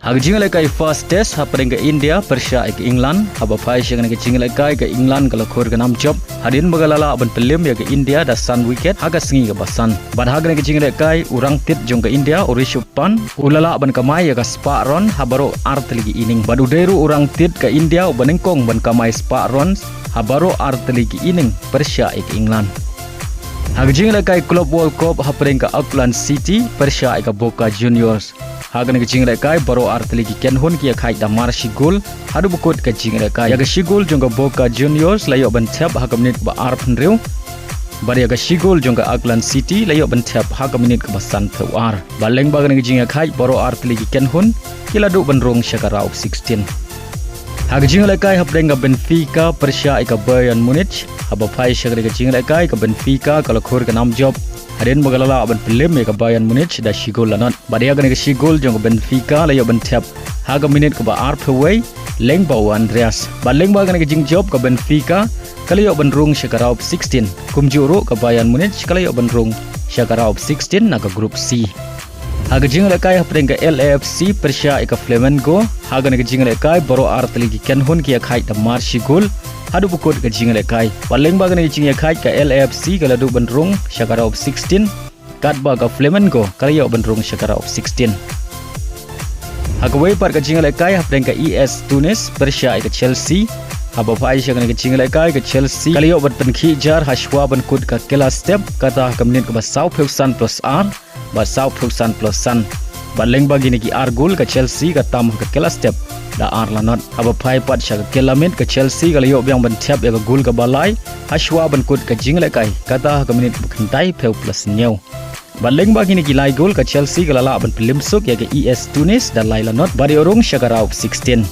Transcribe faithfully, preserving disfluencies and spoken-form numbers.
Ha ka jingïalehkai first test hapdeng ka India pyrshah ïa ka England, haba phai sha kane ka jingïalehkai ka England ka la khur ka nam jop hadien ba ka la lah ban pynlem ïa ka India da san wicket ha ka sngi kaba san. Bad ha kane ka jingïalehkai u rangtit jong ka India u Rishabh Pant u la lah ban kamai ïa ka spah run ha baroh artylli ki inning. Bad u dei ruh u rangtit ka India uba nyngkong ban kamai spah run ha baroh artylli ki inning pyrshah ïa ka England. Ha ka jingïalehkai Club World Cup hapdeng ka Auckland City pyrshah ïa ka Boca Juniors. Ha kane ka jingïalehkai baroh artylli ki kynhun ki ïakhaid da mar shi gol haduh ba kut ka jingïalehkai. Ïa ka shi gol jong ka Boca Juniors la ïoh ban thep ha ka minit ba arphew hynriew. Bad ïa ka shi gol jong ka Auckland City la ïoh ban thep ha ka minit kaba sanphew ar. Bad lyngba kane ka jingïakhaid baroh artylli ki kynhun ki la duh ban rung sha ka round of sixteen. Ha ka jingïalehkai hapdeng ka Benfica pyrshah ïa ka Bayern Munich, haba phai sha kane ka jingïalehkai ka Benfica ka la khur ka nam jop hadien ba ka la lah ban pynlem ïa ka Bayern Munich da shi gol la nod. Bad ïa kane ka shi gol jong ka Benfica la ïoh ban thep ha ka minit kaba arphew wei lyngba u Andreas. Bad lyngba kane ka jingjop ka Benfica ka la ïoh ban rung sha ka round of sixteen. Kumjuh ruh ka Bayern Munich ka la ïoh ban rung sha ka round of sixteen na ka Group C. Ha ka jingïalehkai hapdeng ka L A F C pyrshah ïa ka Flamengo. Ha kane ka jingïalehkai baroh artylli ki kynhun ki ïakhaid da mar shi gol haduh ba kut ka jingïalehkai. Bad lyngba kane ka jingïakhaid ka L A F C ka la duh ban rung sha ka round of sixteen, katba ka Flamengo ka la ïoh ban rung sha ka round of sixteen. Ha kawei pat ka jingïalehkai hapdeng ka A S Tunis pyrshah ïa ka Chelsea. Haba phai sha kane ka jingïalehkai ka Chelsea ka la ïoh ban pynkhih jar ha shuwa ban kut ka kylla step, kata ha ka minit kaba sawphew san plus ar bad sawphew san plus san. Bad lyngba kine ki ar gol ka Chelsea ka tam ha ka kylla step da ar la nod. Haba phai pat sha ka kylla miet ka Chelsea ka la ïoh biang ban thep ïa ka gol kaba lai ha shuwa ban kut ka jingïalehkai, kata ha ka minit ba khyndaiphew plus hynñiew. Bad lyngba kine ki lai gol ka Chelsea ka la lah ban pynlem suk ïa ka A S Tunis da lai la nod bad ïoh rung sha ka round of sixteen.